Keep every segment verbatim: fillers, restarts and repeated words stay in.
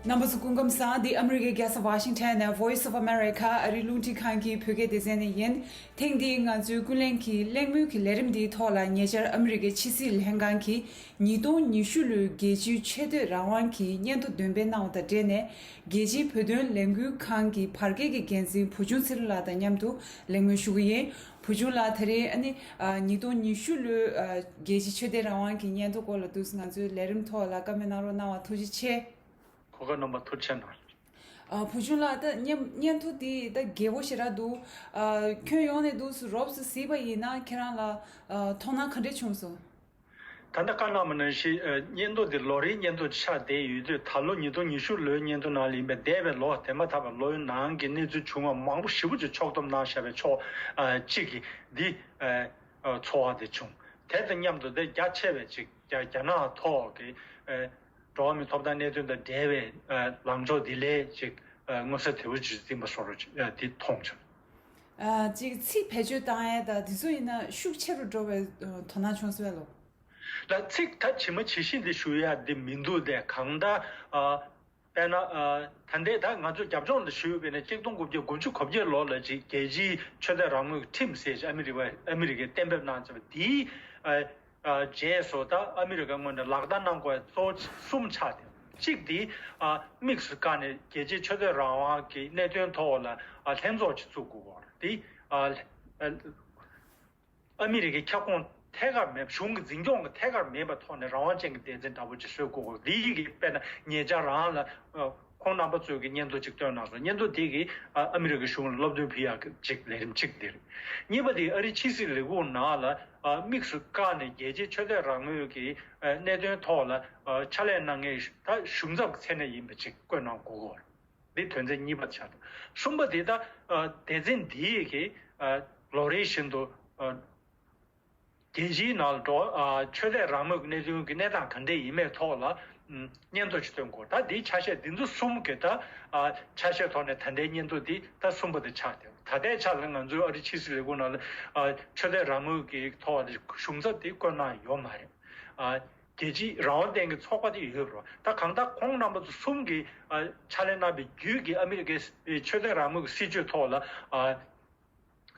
རྣམ་པ་ཚོ་སྐུ་ཁམས་བཟང་། འདི་ཨ་མི་རི་ཀའི་རྒྱལ་ས་ཝ་ཤིང་ཊོན་ནས་Voice of America ཨ་རིའི་རླུང་འཕྲིན་ཁང་གི་བོད་སྐད་སྡེ་ཚན་ནས་ཡིན། ཐེངས་འདིའི་ང་ཚོའི་ཀུན་གླེང་གི་གླེང་མོལ་གྱི་ལས་རིམ་འདིའི་ཐོག་ལ་ཉེ་ཆར་ཨ་མི་རི་ཀའི་ཕྱི་སྲིད་ལྷན་ཁང་གིས་ཉིས་སྟོང་ཉི་ཤུ་ལོའི་རྒྱལ་སྤྱིའི་ཆོས་དད་རང་དབང་གི་སྙན་ཐོ་འདོན་སྤེལ་གནང་བ་དང་འབྲེལ་ནས། རྒྱལ་སྤྱིའི་བོད་དོན་ལས་འགུལ་ཁང་གི་བར་བརྒལ་གྱི་འགན་འཛིན་བུ་ཆུང་ཚེ་རིང་ལགས་དང་མཉམ་དུ་གླེང་མོལ་ཞུ་གི་ཡིན། བུ་ཆུང་ལགས། དེ་རིང་ཨ་ནི་ཨ་ཉིས་སྟོང་ཉི་ཤུ་ལོའི་ཨ་རྒྱལ་སྤྱིའི་ཆོས་དད་རང་དབང་གི་སྙན་ཐོ་སྐོར་ལ་འདུག་སེ་ང་ཚོའི་ལས་རིམ་ཐོག་ལ་བཀའ་མོལ་གནང་རོགས་གནང་བ་ཐུགས་རྗེ་ཆེ། གོ་སྐབས་གནང་བ་ཐུགས་རྗེ་ཆེ་གནང་། ཨ་བུ་ཆུང་ལགས། ད་སྙན་སྙན་ཐོ་འདི་ད་རྒྱས་པོ་ཞེ་དྲག་འདུག་ཨ་ཁྱོན་ཡོངས་ནས་འདུག་སེ་རོབ་ཙམ་གཟིགས་པ་ཡིན་ན་ཁྱེད་རང་ལ་ཨ་མཐོང་སྣང་ག་འདྲས་བྱུང་སོང་། ད་ལྟ་བཀའ་གནང་བ་ནང་བཞིན་ཨ་སྙན་ཐོ་འདི་ལོ་རེའི་སྙན་ཐོ་ཆགས་བསྡད་ཡོད་དུས། ད་ལོ་ཉིས་སྟོང་ཉི་ཤུ་ལོའི་སྙན་ཐོ་ནང་ལ་ཡིན་པའི་འདས་པའི་ལོ་དེ་མ་ཐག་པའི་ལོའི་ནང་གི་གནས་ཚུལ་བྱུང་བ་མང་པོ་ཞེ་པོ་ཅིག་ཕྱོགས་བསྡོམས་གནང་བཞག་པའི་ཕྱོགས་ཨ་གཅིག་གིས་འདི་ཨ་ཨ་ཚོར་བ་དེ་བྱུང་། དེ་དང་མཉམ་དུ་དེ་རྒྱ་ཆེ་བའི་ཅིག་རྒྱ་རྒྱ་ནག་ཐོག་གི་ཨ་འགྲོ་བ་མིའི་ཐོབ་ཐང་གནད་དོན་དང་འབྲེལ་བའི་ཨ་ལངས་ཕྱོགས་འདི་ལས་ཅིག་ཨ་མངོན་གསལ་དོད་པོ་ཅིག་འཛིན་པ་བཟོ་འདྲ་ཅིག་ཨ་འདི་མཐོང་བྱུང་། ཨ་ཅིག་ཚིག་བེད་སྤྱོད་བཏང་ཡས་དང་དེ་ཚོ་ཡིན་ན་ཤུགས་ཆེ་རུ་འགྲོ་བའི་ཨ་དོ་སྣང་བྱུང་སོང་བས་ལོ། ལ་ཚིག་ད་ཇི་མ་ཇི་བཞིན་དེ་ཞུ་ཡ་འདི་མི་འདུག་སྟེ། གང་ལྟར་ཨ་དཔེར་ན་ཨ་ད་ལྟའི་ད་ང་ཚོ་རྒྱབ་ལྗོངས་དེ་ཞུས་པས་ན། གཅིག་སྟོང་དགུ་བརྒྱ་དགུ་བཅུ་གོ་བརྒྱད་ལོ་ལ་ཅིག་རྒྱལ་སྤྱིའི་ཆོས་དད་རང་མོས་ཁྲིམས་ཟེར་ཞིག་ཨ་མི་རི་ཀ་ཨ་མི་རི་ཀས་གཏན་འབེབས་གནང་ཚར་བ་འདིའི་ཨ་ཨ་རྗེས་སུ་ད་ཨ་མི་རི་ཀ་ངོས་ནས་ལག་བསྟར་གནང་དགོས་གཙོ་བོ་གསུམ་ཆགས་ཏེ། གཅིག་དེ་ཨ་དམིགས་སུ་བཀར་ནས་རྒྱལ་སྤྱིའི་ཆོས་དད་རང་དབང་གི་གནད་དོན་ཐོག་ལ་ཨ་ལྷན་ཚོགས་ཅིག་བཙུགས་དགོས་སྐོར་དེ་ཨ་ཨ་ཨ་མི་རི་ཀའི་ཁྱབ་ཁོངས་ཐད་ཀར་མེད་པ། གཞུང་གི་འཛིན་སྐྱོང་གི་ཐད་ཀར་མེད་པའི་ཐོག་ནས་རང་དབང་ཅན་གྱི་སྡེ་ཚན་འདྲ་པོ་ཅིག་བཟོ་དགོས་སྐོར། འདི་ཡི་གི་དཔེར་ན་ཉེ་ཆར་རང་ལ་ཨ་ཁོང་རྣམ་པ་ཚོས་ཀྱི་སྙན་ཐོ་ཅིག་བཏོན་གནང་སོང་། སྙན་ཐོ་འདི་གིས་ཨ་ཨ་མི་རི་ཀའི་གཞུང་ལ་སློབ་སྟོན་ཕུལ་ཡག་གི་ཅིག་ལས་རིམ་གཅིག་འདི་རེད། གཉིས་པ་དེ་ཨ་རིའི་ཕྱི་སྲིད་ལས་ཁུངས་ནང་ལ་ཨ་དམིགས་སུ་བཀར་ནས་རྒྱལ་སྤྱིའི་ཆོས་དད་རང་མོས་ཀྱི་ཨ་གནད་དོན་ཐོག་ལ་ཨ་ཕྱག་ལས་གནང་མཁན་ད་གཞུང་ཚབ་ཀྱི་མཚན་གནས་ཡིན་པ་ཅིག་བཀོད་གནང་དགོས་སྐོར། འདི་དོན་ཚན་གཉིས་པ་ཆགས་འདུག་གསུམ་པ་དེ་ད་ཨ་སྡེ་ཚན་འདིའི་གི་ཨ་ལོ་རེ་བཞིན་དུ་ཨ་རྒྱལ་སྤྱིའི་ནང་ལ་འགྲོ་ཨ་ཆོས་དད་རང་མོས་ཀྱི་གནད་དོན་གྱི་གནས་སྟངས་ག་འདྲས་ཡིན་མིན་ཐོག་ལ་ཨམ་སྙན་ཐོ་ཞིག་བཏོན་དགོས། ད་འདིའི་ཆ་ཤས་འདི་ཚོ་གསུམ་གྱི་ད་ཨ་ཆ་ཤས་ཐོག་ནས་ད་ལྟའི་སྙན་ཐོ་འདི་ད་གསུམ་པ་དེ་ཆགས་བསྡད། ད་ལྟའི་ཆ་ལ་ང་ཚོའི་ཨ་རིའི་ཕྱི་སྲིད་ལས་ཁུངས་ནང་ལ་ཨ་ཆོས་དད་རང་མོས་ཀྱི་ཐོག་ལ་གཞུང་ཚབ་དེ་བསྐོ་གནང་ཡོད་མ་རེད། ཨ་རྒྱལ་སྤྱིའི་རང་དབང་ལྡན་གྱི་ཚོགས་པ་དེ་ཡོད་རེད། ད་གང་ལྟར་ཁོང་རྣམ་པ་ཚོ་གསུམ་གྱིས་ཨ་ཕྱག་ལས་གནང་བའི་བརྒྱུད་ཀྱིས་ཨ་མི་རི་ཀའི་ཆོས་དད་རང་མོས་ཀྱི་སྲིད་བྱུས་ཐོག་ལ་ཨ་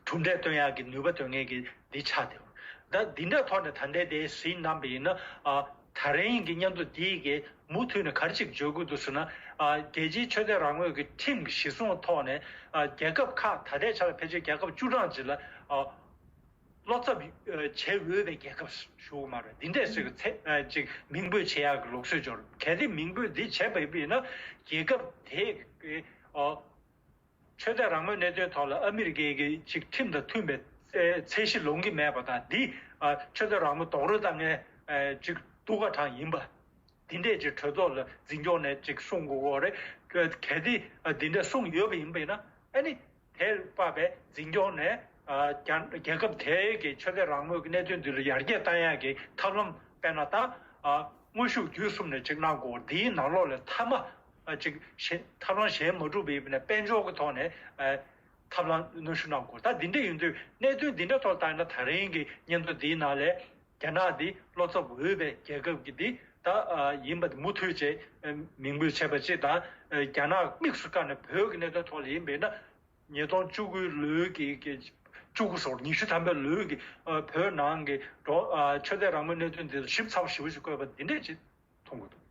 གྲུབ་འབྲས་སྟོན་ཡག་གི་ནུས་པ་ཐོན་མཁན་གྱི་འདི་ཆགས་བསྡད་ཡོད། ད་འདི་འདྲ་ཐོག་ནས་ད་ལྟའི་དེ་གཟིགས་གནང་བ་ཡིན་ན། ཨ་ད་རིང་གི་སྙན་ཐོ་འདིས་གི་མུ་མཐུད་ནས་ག་རེ་ཅིག་བརྗོད་དགོས་འདུག་ཟེར་ན། ཨ་རྒྱལ་སྤྱིའི་ཆོས་དད་རང་མོས་ཀྱི་ཁྲིམས་ཀྱི་གཞི་བཟུང་ཐོག་ནས་ཨ་རྒྱལ་ཁབ་ཁག་ད་ལྟའི་ཆ་ལ་ཕལ་ཆེར་རྒྱལ་ཁབ་བཅུ་གྲངས་ཅིག་ལ་ཨ་བློ་འཚབ་བྱེད་འོས་པའི་རྒྱལ་ཁབ་ཞུ་གི་མ་རེད། འདི་འདྲས་སུ་ཚད་ཨ་ཅིག་མིང་འབོད་བྱེད་ཡག་གི་ལུགས་སྲོལ་འབྱོར། གལ་ཏེ་མིང་འབོད་འདི་བྱས་པ་ཡིན་ན། རྒྱལ་ཁབ་དེ་གི་ཨ་ཆོས་དད་རང་མོས་གནད་དོན་ཐོག་ལ་ཨ་མི་རི་ཀའི་གི་ཅིག་ཁྲིམས་དང་མཐུན་པའི་ཚད་གཞི་ལོངས་ཀྱི་མེད་པ་དང་། འདི་ཨ་ཆོས་དད་རང་མོས་རྡོག་རོལ་བཏང་མཁན་ཨ་ཅིག་སྡུག་ག་གྲངས་ཡིན་པ། འདི་འདྲས་ཅིག་གྲོས་ཚོགས་ལ་འཛིན་སྐྱོང་ནས་ཅིག་གསུང་དགོས་ཀྱི་ཡོད་རེད། གལ་ཏེ་ཨ་འདི་འདྲས་གསུངས་ཡོད་པ་ཡིན་པ་ཡིན་ན། ཨ་ནི་དེར་དཔག་པའི་འཛིན་སྐྱོང་ནས་ཨ་རྒྱ་རྒྱལ་ཁབ་དེའི་གི་ཆོས་དད་རང་མོས་ཀྱི་གནད་དོན་འདི་ལ་ཡར་རྒྱས་བཏང་ཡག་གི་ཐབས་ལམ། དཔེར་ན་ད་ཨ་དངོས་ཤུགས་བརྒྱུད་གསུམ་ནས་ཅིག་གནང་དགོས། འདིའི་ནང་ལོགས་ལ་མཐའ་མ་ཨ་ཅིག་གཞན་ཐབས་ལམ་གཞན་མ་གྲུབ་པ་ཡིན་ན་དཔལ་འབྱོར་གྱི་ཐོག་ནས་ཨ་ཐབས་ལམ་གནོན་ཤུགས་གནང་དགོས། ད་འདི་འདྲ་ཡིན་དུས་གནད་དོན་འདི་འདྲ་ཐོག་བལྟས་ན། ད་རིང་གི་སྙན་ཐོ་འདིའི་ནང་ལས་རྒྱ་ནག་འདི་བློ་འཚབ་འོས་པའི་རྒྱལ་ཁབ་ཀྱི་འདི་ད་ཨ་ཡིན་པ་མུ་མཐུད་བྱས་མིང་འབོད་བྱས་པ་ཅིག་དང་། རྒྱ་ནག་དམིགས་སུ་བཀར་ནས་བོད་ཀྱི་གནད་དོན་ཐོག་ལ་ཡིན་པས་ན། ཉིས་སྟོང་བཅུ་དགུའི་ལོའི་གི་གི་བཅུ་དགུ་སོགས་ཉི་ཤུ་ཐམ་པའི་ལོའི་གི་ཨ་བོད་ནང་གི་འགྲོ་ཨ་ཆོས་དད་རང་མོས་གནད་དོན་འདི་ཚོ་ཞིབ་ཚགས་པོ་ཞེ་པོ་ཞིག་བཀོད་པ་འདི་འདྲས་ཅིག་མཐོང་གི་འདུག།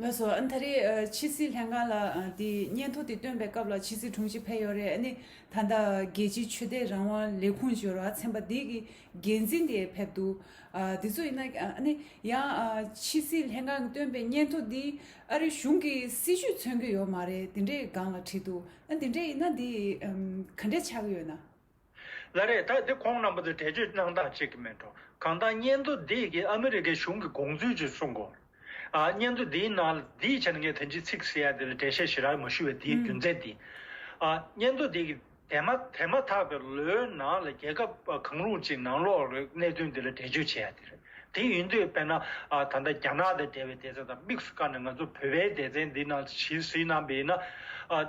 ལགས་སོ། ཨ་ནི་ད་རེས་ཨ་ཕྱི་སྲིད་ལྷན་ཁང་ལ་ཨ་དེ་སྙན་ཐོ་དེ་བཏོན་པའི་སྐབས་ལ་ཕྱི་སྲིད་དྲུང་ཆེ་ཕེབས་ཡོད་རེད། ཨ་ནི་ད་ལྟ་རྒྱལ་སྤྱིའི་ཆོས་དད་རང་དབང་ལས་ཁུངས་ཞེས་པ་ཚན་པ་འདི་གི་འགན་འཛིན་དེ་ཕེབས་འདུག། ཨ་དེ་ཚོ་ཡིན་ན་ཨ་ནི་ཡང་ཨ་ཕྱི་སྲིད་ལྷན་ཁང་གིས་བཏོན་པའི་སྙན་ཐོ་འདི་ཨ་རི་གཞུང་གི་སྲིད་བྱུས་མཚོན་གྱི་ཡོད་མ་རེད། དེ་འདྲའི་སྒང་ལ་བྲིས་འདུག། ཨ་དེ་འདྲ་ཡིན་ན་འདི་ཨམ་ག་འདྲ་ཆགས་ཀྱི་ཡོད་ན། ལགས་རེད། ད་འདི་ཁོང་རྣམ་པ་ཚོས་འགྲེལ་བརྗོད་གནང་སྟངས་གཅིག་གི་མེད་འགྲོ། གང་ལྟར་སྙན་ཐོ་འདི་གིས་ཨ་མི་རི་ཀའི་གཞུང་གི་དགོངས་ཚུལ་ཅིག་གསུང་གོ། ཨ་སྙན་ཐོ་འདིའི་ནང་ལ་འདིའི་ཆ་ནས་ངས་ད་ཅི་ཚིག་ཟེར་ཡ་དེ་ལ་འགྲེལ་བཤད་ཞེ་དྲག་མ་ཞུ་བའི་དེའི་རྒྱུ་མཚན་འདི། ཨ་སྙན་ཐོ་འདི་གིས་དེ་མ་དེ་མ་ཐག་པའི་ལོའི་ནང་ལ་རྒྱལ་ཁབ་གང་རུང་ཅིག་ནང་ལོགས་ལ་གནད་དོན་འདི་ལ་འགྲེལ་བརྗོད་བྱེད་ཡ་དེ་རེད། དེ་ཡིན་དུས་དཔེར་ན་ཨ་ད་ལྟ་རྒྱ་ནག་དང་འབྲེལ་བའི་སྡེ་ཚན་དང་དམིགས་སུ་བཀར་ནས་ང་ཚོ་བོད་པའི་སྡེ་ཚན་འདི་ནང་ཞིག་གཟིགས་གནང་བ་ཡིན་ན། ཨ་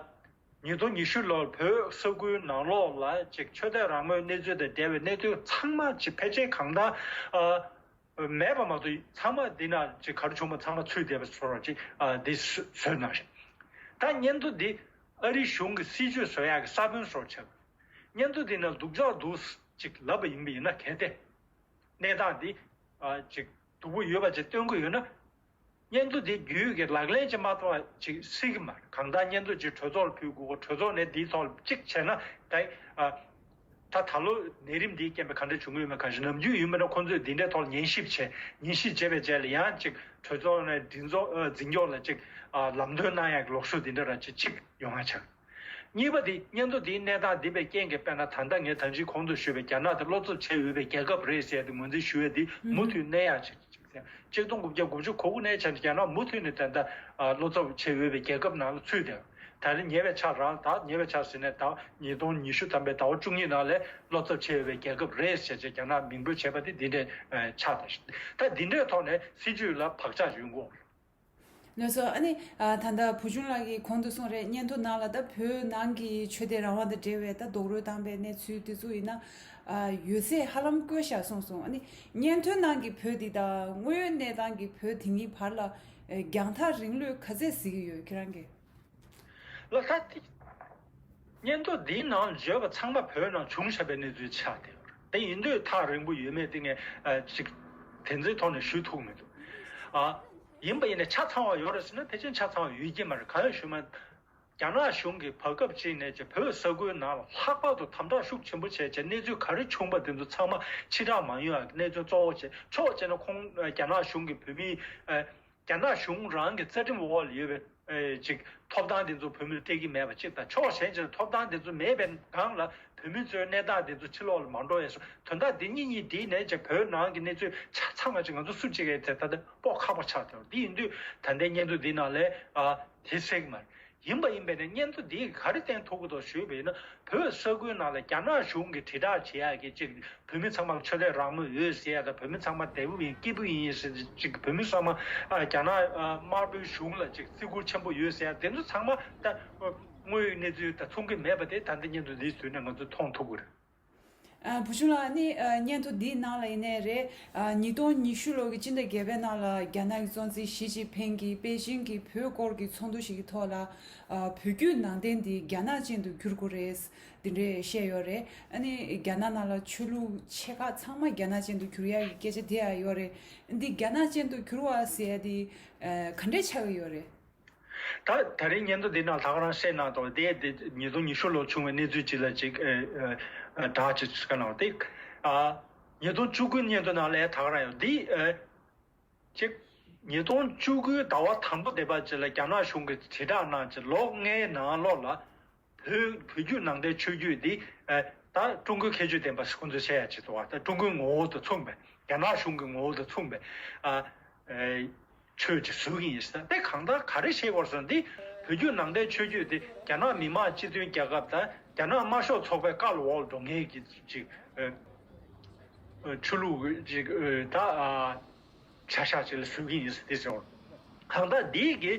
ཉིས་སྟོང་ཉི་ཤུ་ལོར་བོད་ས་ཁུལ་ནང་ལོགས་ལ་ཅིག་ཆོས་དད་རང་མོས་གནས་ཚུལ་དང་འབྲེལ་བའི་གནད་དོན་ཚང་མ་ཅིག་ཕལ་ཆེར་གང་ལྟར་ཨ་མེད་པ་མ་གཏོགས་ཚང་མ་འདི་ན་ཅིག་ག་རེ་བྱུང་བ་ཚང་མ་ཚུད་བསྡད་པ་བཟོ་འདྲ་ཅིག་ཨ་འདི་བཟོས་གནང་ཞིང་། ད་སྙན་ཐོ་འདི་ཨ་རིའི་གཞུང་གི་སྲིད་ཇུས་བཟོ་ཡག་གི་ས་བོན་སོགས་ཆགས། སྙན་ཐོ་འདི་ནང་སྡུག་ཅག་འདུག་ཅིག་ལབ་པ་ཡིན་པ་ཡིན་ན། གལ་ཏེ་གནས་སྟངས་འདི་ཨ་ཅིག་སྡུག་པོ་ཡོད་པ་ཅིག་སྟོན་གྱི་ཡོད་ན། སྙན་ཐོ་འདི་རྒྱུད་ཀྱི་ལག་ལེན་ཅིག་མ་ཐོགས་པ་ཅིག་སྲིད་ཀྱི་མ་རེད། གང་ལྟར་སྙན་ཐོ་ཅིག་གྲོས་ཚོགས་ལ་ཕུལ་དགོས། གྲོས་ཚོགས་ནས་འདིའི་ཐོག་ལ་ཅིག་བྱས་ན། ད་ཨ་ད་ད་ལོ་ནད་རིམས་འདིའི་རྐྱེན་པས་ག་འདྲ་བྱུང་གི་ཡོད་མེད། གང་ཞིག་ནམ་རྒྱུན་ཡིན་པ་ན་ཁོང་ཚོས་འདི་འདྲའི་ཐོག་ལ་ཉན་ཞིབ་བྱས། ཉན་ཞིབ་བྱས་པའི་རྗེས་ལ་ཡང་ཅིག་གྲོས་ཚོགས་ནས་འཛིན་ཚོགས་ཨ་འཛིན་སྐྱོང་ལ་ཅིག་ཨ་ལམ་སྟོན་གནང་ཡག་གི་ལུགས་སྲོལ་འདི་འདྲ་ར་ཅིག་ཅིག་ཡོང་ང་ཆགས། གཉིས་པ་དེ་སྙན་ཐོ་འདིའི་གནས་སྟངས་འདི་བས་རྐྱེན་གྱིས་དཔེར་ན་ད་ལྟ་ངས་ད་ཅི་གོང་དུ་ཞུས་པའི་རྒྱ་ནག་དེ་བློ་འཚབ་བྱེད་འོས་པའི་རྒྱལ་ཁབ་རེད་ཟེར་ཏེ་ངོས་འཛིན་ཞུ་བའི་འདི་མུ་མཐུད་གནས་ཡག་ཅིག་ཅིག་ཟེར། ཆིག་སྟོང་དགུ་བརྒྱ་དགུ་བཅུ་གོ་དགུ་ནས་བྱས་ནས་རྒྱ་ནག་མུ་མཐུད་ནས་ད་ལྟ་ཨ་བློ་འཚབ་བྱེད་འོས་པའི་རྒྱལ་ཁབ་ནང་ལ་ཚུད་བསྡད། ད་རེས་ཉེ་བའི་ཆར་རང་ད་ཉེ་བའི་ཆར་ཟེར་ནས་ད་ཉིས་སྟོང་ཉི་ཤུ་ཐམ་པའི་ཟླ་བ་བཅུ་གཉིས་ནང་ལ་བློ་འཚབ་བྱེད་འོས་པའི་རྒྱལ་ཁབ་རེད་ཟེར་བྱས་རྒྱ་ནག་མིང་འབོད་བྱས་པ་དེ་འདི་འདྲས་ཨ་ཆགས་ད། ད་འདི་འདྲས་ཐོག་ནས་སྲིད་ཇུས་ལ་བག་ཆགས་ཡོད་དགོས། ལགས་སོ། ཨ་ནི་ཨ་ད་ལྟ་བུ་ཆུང་ལགས་ཀྱིས་གོང་དུ་གསུངས་རེད། སྙན་ཐོ་ནང་ལ་ད་བོད་ནང་གི་ཆོས་དད་རང་དབང་དང་འབྲེལ་བའི་ད་རྡོག་རོལ་བཏང་པའི་གནས་ཚུལ་དེ་ཚོ་ཡིན་ན་ཨ་ཡོད་ཚད་ཧ་ལམ་བཀོད་བཞག་གསུངས་སོང་། ཨ་ནི་སྙན་ཐོའི་ནང་གི་བོད་འདི་དང་དངོས་ཡོད་གནས་སྟངས་ཀྱི་བོད་དེ་གཉིས་བར་ལ་ཨ་རྒྱང་ཐག་རིང་ལོས་ག་ཚད་གཟིགས་ཀྱི་ཡོད་ཁྱེད་རང་གིས། ལ་ད་དེ་སྙན་ཐོ་འདིའི་ནང་བརྗོད་པ་ཚང་མ་བོད་ནང་བྱུང་བཞག་པའི་གནས་ཚུལ་ཆགས་བསྡད་ཡོད་རེད། དེ་ཡིན་དུས་ཐག་རིང་པོ་ཡོད་མེད་དེ་ངས་ཨ་ཅིག་དེ་ཚོའི་ཐོག་ནས་ཞུ་ཐུབ་མི་འདུག་ཨ་ཡིན་པ་ཡིན་ན་ཆ་ཚང་བ་ཡོད་རེད་ཟེར་ན་ཕལ་ཆེར་ཆ་ཚང་བ་ཡོད་ཀྱི་མ་རེད། གང་ཡང་ཞུ་མ། རྒྱ་ནག་གཞུང་གིས་བར་སྐབས་ཅིག་ནས་ཀྱི་བོད་ས་ཁུལ་ནང་ལ་ལྷག་པར་དུ་དམ་དྲག་ཤུགས་ཆེན་པོ་བྱས་བྱས་གནས་ཚུལ་ག་རེ་བྱུང་པ་དེ་ཚོ་ཚང་མ་ཕྱི་བསྒྲགས་མ་ཡོང་ཡག་གི་གནས་ཚུལ་གཙོ་བོ་བྱས། ཕྱོགས་གཅིག་ནས་ཁོང་རྒྱ་ནག་གཞུང་གིས་བོད་མི་ཨ། རྒྱ་ནག་གཞུང་རང་གི་རྩ་ཁྲིམས་འོག་ལ་ཡོད་པའི་ཨེ་ཅིག་ཐོབ་ཐང་དེ་ཚོ་བོད་མིར་སྤྲད་ཀྱི་མེད་པ་གཅིག་དང་། ཕྱོགས་གཞན་ཅིག་ལ་ཐོབ་ཐང་དེ་ཚོ་མེད་པའི་སྒང་ལ་བོད་མི་ཚོའི་གནས་སྟངས་དེ་ཚོ་ཕྱི་ལོགས་ལ་མ་འགྲོ་ཡས་སོགས་དོན་དག་འདི་གཉིས་གཉིས་བསྒྲིལ་ནས་ཅིག་བོད་ནང་གི་གནས་ཚུལ་ཆ་ཚང་བ་ཅིག་ང་ཚོ་སུ་གཅིག་གིས་དེ་ད་ལྟ་དཔོག་ཁག་པོ་ཆགས་ཐལ། འདི་ཡིན་དུས་ད་ལྟའི་སྙན་ཐོ་འདི་ནང་ལ་ཨ་དེ་གསལ་གྱི་མ་རེད། ཡིན་པ་ཡིན་པས་ན་སྙན་ཐོ་འདིས་ག་རེ་བསྟན་ཐུབ་ཀྱི་འདུག་ཞུས་པ་ཡིན་ན། བོད་ས་ཁུལ་ནང་ལ་རྒྱ་ནག་གཞུང་གིས་དྲིལ་བསྒྲགས་བྱེད་ཡག་གི་ཅིག་བོད་མི་ཚང་མ་ལ་ཆོས་དད་རང་མོས་ཡོད་ཟེར་ཡ་དང་། བོད་མི་ཚང་མ་བདེ་པོ་ཡིན་སྐྱིད་པོ་ཡིན་ཟེར། ཅིག་བོད་མི་ཚང་མ་ཨ་རྒྱ་ནག་ཨ་དམར་པོའི་གཞུང་ལ་ཅིག་བརྩི་བཀུར་ཆེན་པོ་ཡོད་ཟེར་ཡ་དེ་ཚོ་ཚང་མ་ད་དངོས་ཡོད་གནས་ཚུལ་དང་མཚུངས་ཀྱི་མེད་པ་དེ་ད་ལྟ་སྙན་ཐོ་འདིའི་ཟུར་ནས་ང་ཚོས་མཐོང་ཐུབ་ཀྱི་རེད། ཨ་བུ་ཆུང་ལགས། ནི་ཨ་སྙན་ཐོ་འདིའི་ནང་ལ་ཡིན་ནའི་རེད། ཨ་ཉིས་སྟོང་ཉི་ཤུ་ལོ་གི་སྤྱི་ཟླ་བརྒྱད་པའི་ནང་ལ་རྒྱ་ནག་གི་གཙོ་འཛིན་ཞི་ཅིན་ཕིང་གིས་པེ་ཅིང་གི་བོད་སྐོར་གྱི་ཚོགས་འདུ་ཞིག་གི་ཐོག་ལ་ཨ་བོད་བརྒྱུད་ནང་བསྟན་འདི་རྒྱ་ནག་ཅན་དུ་བསྒྱུར་དགོས་རེད། འདི་འདྲས་བཤད་ཡོད་རེད། ཨ་ནི་རྒྱ་ནག་ནང་ལ་ཆོས་ལུགས་ཆེ་ཁག་ཚང་མ་རྒྱ་ནག་ཅན་དུ་བསྒྱུར་ཡག་གི་སྐད་ཆ་དེ་ཡང་ཡོད་རེད། འདི་རྒྱ་ནག་ཅན་དུ་བསྒྱུར་བ་ཟེར་ཡ་དེ་ཨ་ག་འདྲས་ཆགས་ཀྱི་ཡོད་རེད། ད་ད་རེས་སྙན་ཐོ་འདི་ནང་ལྷག་རང་བཤད་གནང་དོ། དེ་དེ་ཉིས་སྟོང་ཉི་ཤུ་ལོར་བྱུང་བའི་གནས་ཚུལ་ཅིག་ལ་ཅིག་ཨ་ཨ་བསྒྲགས་ཅིག་བྱེད་གནང་དེ། ཨ་ཉིས་སྟོང་བཅུ་དགུའི་སྙན་ཐོ་ནང་ལ་ད་ག་རང་ཡོད་འདི། ཨ་ཅིག་ཉིས་སྟོང་བཅུ་དགུའི་ཟླ་བ་དང་པོ་དེ་བར་ཅིག་ལ་རྒྱ་ནག་གཞུང་གིས་དྲིལ་བསྒྲགས་གནང་ཅིག་ལོ་ལྔའི་ནང་ལོགས་ལ་བོད་བོད་བརྒྱུད་ནང་བསྟན་ཆོས་བརྒྱུད་འདི་ཨ་ད་ཀྲུང་གོའི་ཁྱད་ཆོས་ལྡན་པ་ཁོང་ཚོས་བཤད་ཡ་ཅིག་འདུག་བ། ད་ཀྲུང་གོའི་ངོ་བོ་དང་མཚུངས་པའི་རྒྱ་ནག་གཞུང་གི་ངོ་བོ་དང་མཚུངས་པའི་ཨ་ཨ། ཆོས་ཅིག་བཟོ་གི་ཡིན་ཟེར། དེ་གང་ལྟར་ག་རེ་བཤད་དགོས་ཟེར་ན། འདི་བོད་བརྒྱུད་ནང་བསྟན་ཆོས་བརྒྱུད་དེ་རྒྱ་ནག་མི་དམངས་སྤྱི་མཐུན་རྒྱལ་ཁབ་དང་རྒྱ་ནག་དམར་ཤོག་ཚོགས་པའི་བཀའ་ལ་འོག་ལ་འགྲོ་མཁན་གྱི་ཅིག་ཨ་ཨ་ཆོས་ལུགས་ཅིག་ཨ་ད་ཨ་བྱ་གཞག་ཅིག་ལ་བཟོ་གི་ཡིན་ཟེར། དེ་ཟེར་བ་གང་ལྟར་འདི་གི་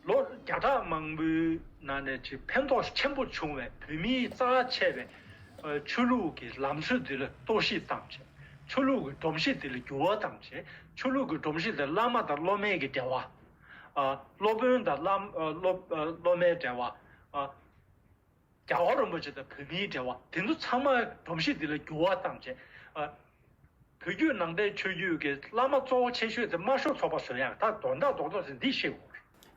ལོ་བརྒྱ་ཕྲག་མང་པོའི་ནང་ནས་ཅིག་ཕན་ཐོགས་ཆེན་པོ་བྱུང་བའི་བོད་མིའི་རྩ་ཆེ་བའི་ཨ་ཆོས་ལུགས་ཀྱི་ལམ་སྲོལ་འདི་ལ་གཏོར་བཤིག་བཏང་བྱས། ཆོས་ལུགས་ཀྱི་སྒྲོམ་གཞི་འདི་ལ་འགྱུར་བ་བཏང་བྱས། ཆོས་ལུགས་ཀྱི་སྒྲོམ་གཞི་འདི་བླ་མ་དང་སློབ་མའི་གི་འབྲེལ་བ། ཨ་སློབ་དཔོན་དང་བླ་ཨ་སློབ་ཨ་སློབ་མའི་འབྲེལ་བ། ཨ་རྒྱལ་བ་རིན་པོ་ཆེ་དང་བོད་མིའི་འབྲེལ་བ། དེ་ཚོ་ཚང་མ་སྒྲོམ་གཞི་འདི་ལ་འགྱུར་བ་བཏང་བྱས། ཨ་བོད་བརྒྱུད་ནང་བསྟན་ཆོས་བརྒྱུད་ཀྱི་བླ་མ་གཙོ་བོ་ཆེ་ཤོས་དེ་དམར་ཤོག་ཚོགས་པ་བཟོ་ཡག་ད་དོན་དག་རྡོག་རྡོག་ཅིག་འདི་ཤེས་དགོས།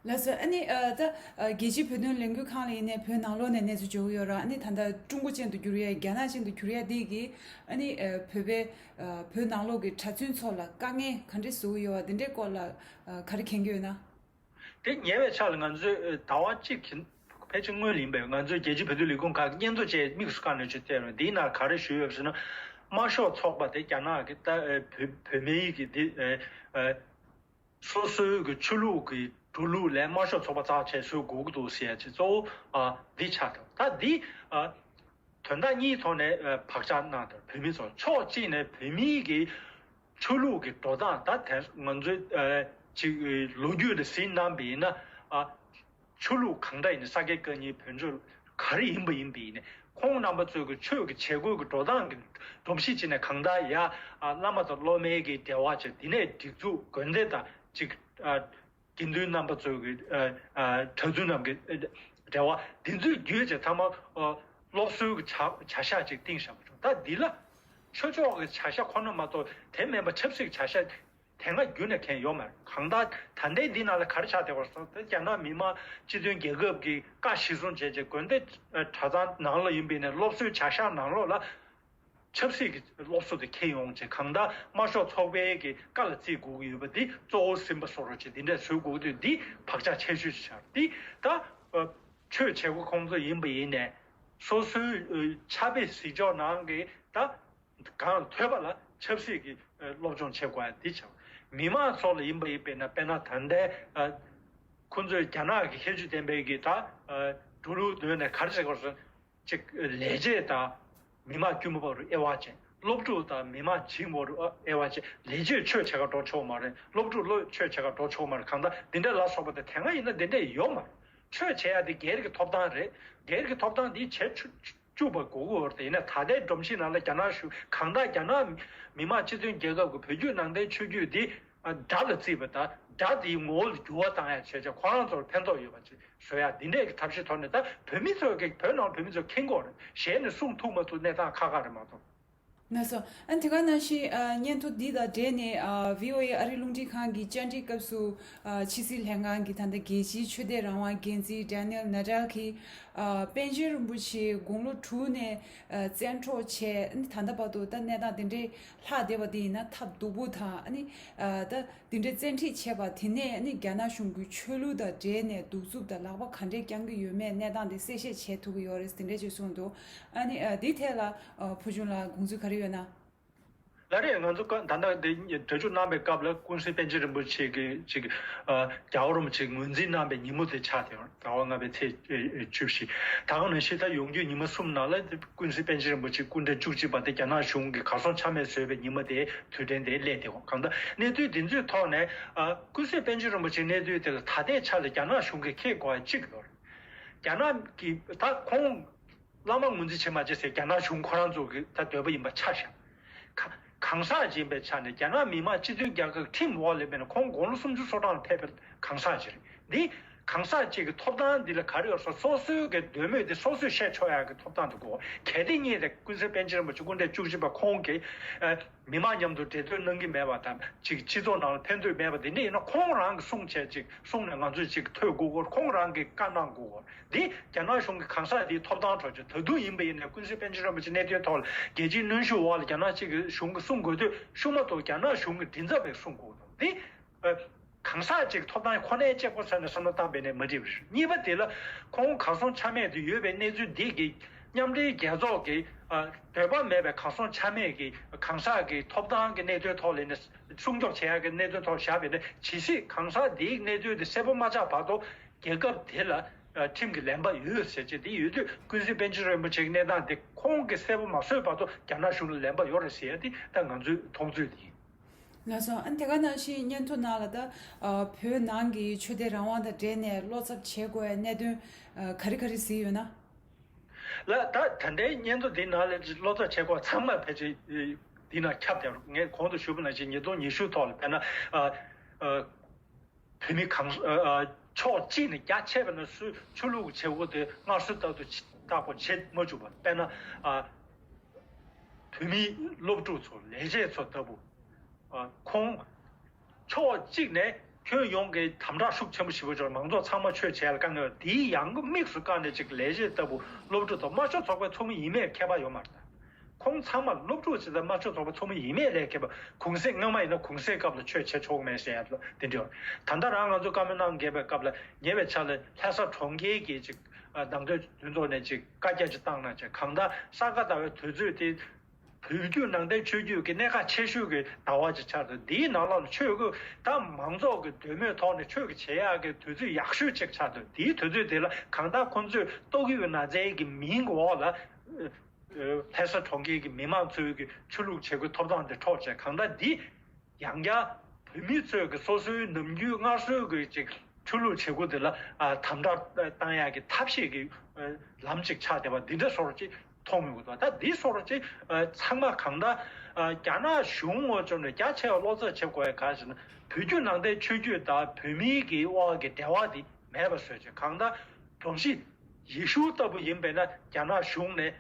ལགས་སོ། ཨ་ནི་ཨ་ད་ཨ་རྒྱལ་སྤྱིའི་བོད་དོན་ལས་འགུལ་ཁང་ལ་ཡིན་ནའི་བོད་ནང་ལོགས་ནས་གནས་ཚུལ་འབྱོར་གྱི་ཡོད་ར། ཨ་ནི་ད་ལྟ་ཀྲུང་གོ་ཅན་དུ་བསྒྱུར་ཡ། རྒྱ་ནག་ཅན་དུ་བསྒྱུར་ཡ་འདི་གིས་ཨ་ནི་ཨ་བོད་པའི་ཨ་བོད་ནང་ལོགས་ཀྱི་གྲྭ་བཙུན་ཚོ་ལ་དཀའ་ངལ་ག་འདྲས་བཟོ་གི་ཡོད་པ་འདི་འདྲའི་སྐོར་ལ་ཨ་ག་རེ་མཁྱེན་གྱི་ཡོད་ན། དེ་ཉེ་བའི་ཆར་ལ་ང་ཚོས་ཨ་ཟླ་བ་གཅིག་གི་ཕལ་ཆེར་སྔོན་ལ་ཡིན་པས། ང་ཚོའི་རྒྱལ་སྤྱིའི་བོད་དོན་ལས་ཁུངས་ཁག་གི་སྙན་ཐོ་བཅས་དམིགས་སུ་བཀར་ནས་ཅིག་བལྟས་རུང་འདིའི་ནང་ག་རེ་ཞུས་ཡོད་ཟེར་ན། དམར་ཤོག་ཚོགས་པ་དེ་རྒྱ་ནག་གི་ད་ཨ་བོད་བོད་མིའི་གི་འདི་ཨ་ཨ་སོ་སོའི་གི་ཆོས་ལུགས་ཀྱི་འགྲོ་ལུགས་ལས་དམར་ཤོག་ཚོགས་པ་རྩ་ཆེ་བཟོ་དགོས་ཀྱི་འདུག་ཟེར་ཡ་ཅིག་གཙོ་བོ་ཨ་འདི་ཆགས་འདུག་ད་འདི་ཨ་དོན་དག་གཉིས་ཐོག་ནས་ཨ་བག་ཆགས་གནང་དང་། བོད་མི་ཚོ་ཕྱོགས་གཅིག་ནས་བོད་མིའི་གི་ཆོས་ལུགས་ཀྱི་འགྲོ་སྟངས། ད་དེ་ང་ཚོའི་ཨ་ཅིག་ལོ་རྒྱུས་ལ་གཟིགས་གནང་བ་ཡིན་ན། ཨ་ཆོས་ལུགས་གང་འདྲ་ཡིན་ན། ས་དགེ་བཀའ་རྙིང་བོད་ཆོས་ག་རེ་ཡིན་པ་ཡིན་པ་ཡིན་ནའི། ཁོང་རྣམ་པ་ཚོའི་གི་ཆོས་ཀྱི་བྱེད་སྒོའི་གི་འགྲོ་སྟངས་ཀྱི་སྒྲོམ་གཞི་ཅིག་ནས་གང་ལྟར་ཡ་ཨ་བླ་མ་དང་སློབ་མའི་གི་འབྲེལ་བ་བྱས། དེ་ནས་སྒྲིག་འཛུགས་དགོན་སྡེ་དང་ཅིག་ཨ་ དགེ་འདུན་རྣམ་པ་ཚོའི་གི་ཨ་ཨ་གྲྭ་བཙུན་རྣམས་ཀྱི་འབྲེལ་བ་འདི་ཚོའི་བརྒྱུད་ཅིག་ཚང་མ་ཨ་སློབ་གསོའི་གི་བྱ་བྱ་གཞག་ཅིག་བཏིང་བཞག་པ་བྱུང་། ད་འདི་ལ་ཆོས་ཕྱོགས་ཀྱི་བྱ་གཞག་ཁོ་ན་མ་གཏོགས། དེ་མིན་པ་ཆབ་སྲིད་ཀྱི་བྱ་གཞག་དེ་སྔ་བརྒྱུད་ནས་མཁན་ཡོད་མ་རེད། གང་ལྟར་ད་ལྟའི་འདི་ནང་ལ་ག་རེ་ཆགས་བསྡད་པ་རེད་ཟེར་ན། རྒྱ་ནག་མི་དམངས་སྤྱི་མཐུན་རྒྱལ་ཁབ་ཀྱི་བཀའ་གཞིར་བཟུང་བྱས་བྱས་དགོན་སྡེ་གྲྭ་ཚང་ནང་ལ་ཡིན་པའི་ནས་སློབ་གསོའི་བྱ་གཞག་ནང་ལོགས་ལ་ཆབ་སྲིད་ཀྱི་སློབ་གསོ་དེ་འཁྱེར་ཡོང་བྱས། གང་ལྟར་དམར་ཤོག་ཚོགས་པའི་གི་བཀའ་ལ་བརྩི་དགོས་ཀྱི་ཡོད་པ་འདི་གཙོ་བོ་ཟིན་པ་བཟོ་འདྲ་བྱས། འདི་འདྲ་བཟོ་དགོས་ཀྱི་འདུག་འདི་བག་ཆགས་ཆེ་ཤོས་ཤིག་ཆགས། འདི་ད་ཆོས་བྱེད་སྒོ་ཁོང་ཚོ་ཡིན་པ་ཡིན་ནས་སོ་སོའི་ཕྱག་དཔེ་གཟིགས་ཕྱོགས་ནང་གི་ད་གང་ཐོས་པ་ལ་ཆབ་སྲིད་ཀྱི་སློབ་སྦྱོང་བྱེད་དགོས་ཡ་འདི་ཆགས། མི་མང་ཚོ་ལ་ཡིན་པ་ཡིན་པས་ན། དཔེར་ན་ད་ལྟའི་ཁོང་ཚོས་རྒྱ་ནག་གི་ཁྱད་ཆོས་ལྡན་པའི་གི་ད་འགྲོ་ལུགས་ནང་ནས་ག་རེ་བྱེད་དགོས་ཟེར། ཅིག་ལས་བྱེད་དང་མི་དམངས་དཀྱུས་མ་བར་དབྱེ་བ་ཕྱེ། སློབ་ཕྲུག་དང་མི་དམངས་བྱིངས་བར་དབྱེ་བ་ཕྱེ། ལས་བྱེད་ཆོས་བྱེད་ག་འགྲོ་ཆོག་མ་རེད། སློབ་ཕྲུག་སློབ་ཆོས་བྱེད་ག་འགྲོ་ཆོག་མ་རེད། གང་ལྟར་འདི་འདྲ་ལ་སོགས་པ་དེ་དེ་སྔ་ཡིན་ན་འདི་འདྲ་ཡོད་མ་རེད། ཆོས་བྱེད་ཡ་དེ་སྒེར་གྱི་ཐོབ་ཐང་རེད། སྒེར་གྱི་ཐོབ་ཐང་འདི་བྱེད་ཆུ་བཅུག་པ་དགོས་ཀྱི་ཡོད་རེད། ཡིན་ན་ད་ལྟའི་སྒྲོམ་གཞི་ནང་ལ་རྒྱ་ནག་གཞུང་། གང་ལྟར་རྒྱ་ནག་མི་དམངས་སྤྱི་མཐུན་རྒྱལ་ཁབ་ཀྱི་བོད་བརྒྱུད་ནང་བསྟན་ཆོས་བརྒྱུད་འདི་དགྲ་ལ་བརྩིས་པ་དང་། དགྲ་དེའི་ངོ་བོ་ལ་འགྱུར་བ་བཏང་ཡ་བྱས་བྱས་ཁོ་རང་ཚོར་ཕན་ཐོགས་ཡོད་པ་ཅིག་བཟོ་ཡ། འདི་འདྲས་ཀྱི་ཐབས་ཤེས་ཐོག་ནས་ད་བོད་མི་ཚོས་ཀྱི་བོད་ནང་བོད་མི་ཚོས་མཁྱེན་གྱི་ཡོད་རེད། ཞལ་ནས་གསུང་ཐུབ་མ་ཐུབ་གནས་སྟངས་ཁག་ཁག་རེད་མ་གཏོགས། ལགས་སོ། ཨ་དེ་ག་ནང་བཞིན་ཨ་སྙན་ཐོ་འདི་དང་འབྲེལ་ནས་ཨ་བྷི་ཨོ་ཨེ་ཨ་རིའི་རླུང་འཕྲིན་ཁང་གི་བཅར་འདྲི་སྐབས་སུ་ཨ་ཕྱི་སྲིད་ལྷན་ཁང་གི་ད་ལྟ་རྒྱལ་སྤྱིའི་ཆོས་དད་རང་དབང་འགན་འཛིན་ཌེ་ནི་ཨེལ་ནེ་ཌལ་གྱིས་ཨ་པཎ་ཆེན་རིན་པོ་ཆེ་དགུང་ལོ་དྲུག་ནས་ཨ་བཙན་འཕྲོག་བྱས། ཨ་ནི་ད་ལྟ་བར་དུ་ད་གནས་སྟངས་དེ་འདྲའི་ལྷག་བསྡད་པ་དེ་ཡིན་ན་ཐབས་སྡུག་པོ་དང་། ཨ་ནི་ཨ་ད། དེ་འདྲའི་བཙན་ཁྲིད་བྱས་པ་དེ་ནས་ནི་རྒྱ་ནག་གཞུང་གི་ཆོས་ལུགས་དང་འབྲེལ་ནས་གདུག་རྩུབ་དང་ལག་པ་ག་འདྲས་བརྐྱང་གི་ཡོད་མེད་གནས་སྟངས་དེ་གསལ་བཤད་བྱེད་ཐུབ་ཀྱི་ཡོད་རེད། དེ་འདྲས་ཅིག་གསུངས་འདུག་ཨ་ནི་ཨ་འདི་ཐད་ལ་ཨ་བུ་ཆུང་ལགས་དགོངས་ཚུལ་ག་རེ་ཡོད་ན། ལགས་རེད། ང་ཚོ་ད་ལྟ་འདི་འགྲེལ་བརྗོད་གནང་བའི་སྐབས་ལ་ཀུན་གཟིགས་པཎ་ཆེན་རིན་པོ་ཆེ་གི་ཅིག་ཨ་རྒྱལ་བ་རིན་པོ་ཆེ་ངོས་འཛིན་གནང་བའི་ཉིན་མོ་དེ་ཆགས་ཏེ། ཟླ་བ་ལྔ་པའི་ཚེས་བཅུ་བཞི། ད་ག་ནང་བཞིན་ད་ཡོང་རྒྱུའི་ཉི་མ་གསུམ་ནང་ལ་ཀུན་གཟིགས་པཎ་ཆེན་རིན་པོ་ཆེ་སྐུ་ཕྲེང་བཅུ་གཅིག་པ་དེ་རྒྱ་ནག་གཞུང་གིས་གར་སོང་ཆ་མེད་བཟོས་པའི་ཉི་མ་དེ། དུས་དྲན་དེ་སླེབས་ཏེ། གང་ལྟར་གནས་ཚུལ་འདི་ཚོའི་ཐོག་ནས་ཨ་ཀུན་གཟིགས་པཎ་ཆེན་རིན་པོ་ཆེའི་གནས་ཚུལ་དེ་ལ་ད་ལྟའི་ཆ་ལ་རྒྱ་ནག་གཞུང་གིས་ཁྱེད་དགོས་ཡ་གཅིག་ཡོད་རེད། རྒྱ་ནག་གི་ད་ཁོང་བླ་མ་ངོས་འཛིན་བྱེད་མ་བྱེད་ཟེར་རྒྱ་ནག་གཞུང་ཁོ་རང་ཚོ་གི་ད་འདོད་པ་ཡིན་པ་ཆ་བཞག་ག་གང་ཟག་ཅིག་ཡིན་པའི་ཆ་ནས་རྒྱ་ནག་མི་དམངས་སྤྱི་མཐུན་རྒྱལ་ཁབ་ཁྲིམས་འོག་ལ་མེད་ན། ཁོང་དགུང་ལོ་སུམ་ཅུ་སོ་གྲངས་ལ་ཕེབས་པའི་གང་ཟག་ཅིག་རེད། འདི་གང་ཟག་ཅིག་གི་ཐོབ་ཐང་འདི་ལ་ག་རེ་ཡོད་སོ། སོ་སོའི་གི་འདོད་མོས་དེ་སོ་སོས་བཤད་ཆོག་ཡག་གི་ཐོབ་ཐང་དེ་དགོས། གལ་ཏེ་ངས་དེ་ཀུན་གཟིགས་པཎ་ཆེན་རིན་པོ་ཆེ་སྐུ་ཕྲེང་བཅུ་གཅིག་པ་ཁོང་གིས་ཨ་མི་མང་མཉམ་དུ་འབྲེལ་མཐུད་གནང་གི་མེད་པ་དང་། ཅིག་སྤྱི་ཚོགས་ནང་ལ་ཕན་ཐོགས་མེད་པ་དེ་འདྲ་ཡིན་ན། ཁོང་རང་གིས་གསུངས་བྱས་ཅིག་གསུངས་ནས་ང་ཚོས་ཅིག་ཐོས་དགོས་སྐོར། ཁོང་རང་གིས་བཀའ་གནང་དགོས་སྐོར། འདི་རྒྱ་ནག་གཞུང་གི་གང་ཟག་འདིའི་ཐོབ་ཐང་འཕྲོག་བྱས། ད་དུང་ཡིན་པ་ཡིན་ན་ཀུན་གཟིགས་པཎ་ཆེན་རིན་པོ་ཆེ་གནས་དོན་ཐོག་ལ་རྒྱལ་སྤྱིའི་གནོན་ཤུགས་འོག་ལ་རྒྱ་ནག་གཅིག་གི་གཞུང་གིས་གསུང་དགོས་དུས་ཤུགས་མ་གཏོགས་རྒྱ་ནག་གཞུང་གི་མགྲིན་ཚབ་པས་གསུང་དགོས་འདུག་འདི་ཨ་གང་ཟག་ཅིག་ཐོབ་ཐང་ཁོ་ནའི་གཅིག་པོ་ཟེར་ནས་བསམ་བློ་བཏང་བས་ནས་མ་འགྲིག་པ་རེད། གཉིས་པ་དེ་ལ་ཁོང་གར་སོང་ཆ་མེད་དུ་ཡོད་པའི་གནས་ཚུལ་འདི་གིས་མཉམ་འབྲེལ་རྒྱལ་ཚོགས་ཀྱི་ཨ་འདོད་པ་མེད་པའི་གར་སོང་ཆ་མེད་ཀྱི་གང་ཟག་གི་ཐོབ་ཐང་གི་གནད་དོན་ཐོག་ལ་ནས་སྲུང་སྐྱོབ་བྱེད་ཡག་གི་གནད་དོན་ཐོག་བཞག་པས་ནས། ཇི་སྲིད་གང་ཟག་འདིའི་གནས་ཚུལ་དེ་གསལ་པོ་མ་ཆགས་བར་དུ་རྒྱལ་ཁབ་དེ་ལ་ཨ་ཁྲིམས་ཀྱི་ལན་པ་ཡོད་ཟེར་བྱས་དེ་ཡོད་དུས། ཀུན་གཟིགས་པཎ་ཆེན་རིན་པོ་ཆེ་གི་གནས་སྟངས་དེ་ཁོང་གིས་གསལ་པོ་མ་བཟོས་བར་དུ་རྒྱ་ནག་གཞུང་ལ་ལན་པ་ཡོད་རེད་ཟེར་ཡ་དེ་ད་ང་ཚོའི་མཐོང་ཚུལ་དེ་ཡིན། ལགས་སོ། ཨ་དེ་ག་ནང་བཞིན་སྙན་ཐོ་ནང་ལ་ད་ཨ་བོད་ནང་གི་ཆོས་དད་རང་དབང་དང་འབྲེལ་ནས་བློ་འཚབ་བྱེད་དགོས་པའི་གནད་དོན་ཨ་ག་རེ་ག་རེ་གཟིགས་ཡོད་ན། ལགས། ད་ད་ལྟའི་སྙན་ཐོ་འདི་ནང་ལ་བློ་འཚབ་བྱེད་དགོས་ཚང་མ་ཕལ་ཆེར་འདི་ནང་ཁྱབ་བསྡད་རེད། ངས་གོང་དུ་ཞུས་པ་ནང་བཞིན་ཉིས་སྟོང་ཉི་ཤུ་ཐོག་ལ་དཔེར་ན་ཨ་ཨ་བོད་མི་གང་ཨ་ཨ་ཕྱོགས་གཅིག་ནས་རྒྱ་ཆེ་བ་ནས་སུ་ཆོས་ལུགས་བྱེད་སྒོ་དེ་སྔར་སྲོལ་ལྟར་དུ་བརྟག་པ་བྱེད་མ་བཅུག་པ། དཔེར་ན་ཨ་བོད་མིའི་སློབ་ཕྲུག་ཚོ་ལས་བྱེད་ཚོ་ལྟ་བུ། ཨ་ཁོང་ཕྱོགས་གཅིག་ནས་ཁྱོན་ཡོངས་ཀྱི་དམ་དྲག་ཤུགས་ཆེན་པོ་ཞེ་པོ་ཅིག་མང་ཚོགས་ཚང་མ་ཆོས་བྱེད་ཡ་ལ་དཀའ་ངལ་ཡོད། དེའི་ཡང་དམིགས་སུ་བཀར་ནས་ཅིག་ལས་བྱེད་ལྟ་བུ། སློབ་ཕྲུག་དང་དམར་ཤོག་ཚོགས་པའི་ཚོགས་མི་ཡིན་མེད་ཁྱད་པར་ཡོད་མ་རེད། ཁོང་ཚང་མ་སློབ་ཕྲུག་ཅིག་དང་དམར་ཤོག་ཚོགས་པའི་ཚོགས་མི་ཡིན་མེད་ལས་ཁྱད་པར། གུང་གསེང་སྔོན་མ་ཡིན་ན་གུང་གསེང་སྐབས་ལ་ཆོས་བྱེད་ཆོག་གི་མེད་ཟེར་ཡ་དེ་འདྲ་ཡོད། ད་ལྟ་རང་ང་ཚོ་བཀའ་མོལ་གནང་མཁན་པའི་སྐབས་ལ་ཉེ་བའི་ཆར་ལ་ལྷ་ས་གྲོང་ཁྱེར་གྱི་ཅིག་ཨ་ནང་དོན་དོན་ཚོགས་ནས་ཅིག་བཀའ་རྒྱ་ཅིག་བཏང་གནང་བྱས། གང་ལྟར་ས་ག་ཟླ་བའི་དུས་ཚོད་དེ་བོད་བརྒྱུད་ནང་བསྟན་ཆོས་བརྒྱུད་ཀྱི་གནད་འགག་ཆེ་ཤོས་ཀྱི་ཟླ་བ་ཅིག་ཆགས་འདུག་འདིའི་ནང་ལོགས་ལ་ཆོས་ཀྱི་ད་མང་ཚོགས་ཀྱི་འདོད་མོས་ཐོག་ནས་ཆོས་ཀྱི་བྱེད་ཡག་གི་དུས་ཚོད་ཡག་ཤོས་ཅིག་ཆགས་འདུག་འདིའི་དུས་ཚོད་དེ་ལ་གང་ལྟར་ཁོང་ཚོས་ཏོག་དབྱིབས་ན་ཚའི་གི་མིང་འོག་ལ་ལྷ་ས་གྲོང་ཁྱེར་གྱི་མི་མང་ཚོའི་གི་ཆོས་ལུགས་བྱེད་སྒོའི་ཐོབ་ཐང་དེ་འཕྲོག་བྱས། གང་ལྟར་འདི་ཡང་བསྐྱར་བོད་མི་ཚོས་ཀྱི་སོ་སོའི་ནམ་རྒྱུན་སྔར་སྲོལ་གྱི་ཅིག་ཆོས་ལུགས་བྱེད་སྒོ་དེ་ལ་ཨ་དམ་དྲག་བཏང་ཡག་གི་ཐབས་ཤེས་ཀྱི་ཨ་ལམ་ཅིག་ཆགས་བསྡད་པ་འདི་འདྲ་སོགས་ཀྱི་ མཐོང་མི་དགོས་དང་། ད་འདི་སོགས་ཅིག་ཚང་མ་གང་ལྟར་རྒྱ་ནག་གཞུང་ངོས་ཕྱོགས་ནས་རྒྱ་ཆེ་བ་བློ་འཚབ་བྱེད་དགོས་ཡ་ག་རེ་ཟེར་ན། བོད་བརྒྱུད་ནང་བསྟན་ཆོས་བརྒྱུད་དང་བོད་མིའི་གི་དབར་གྱི་འབྲེལ་བ་འདི་མེད་པ་བཟོས་བྱས། གང་ལྟར་སྒྲོམ་གཞི་ཡེ་ཤུ་ལྟ་བུ་ཡིན་པས་ན། རྒྱ་ནག་གཞུང་ནས་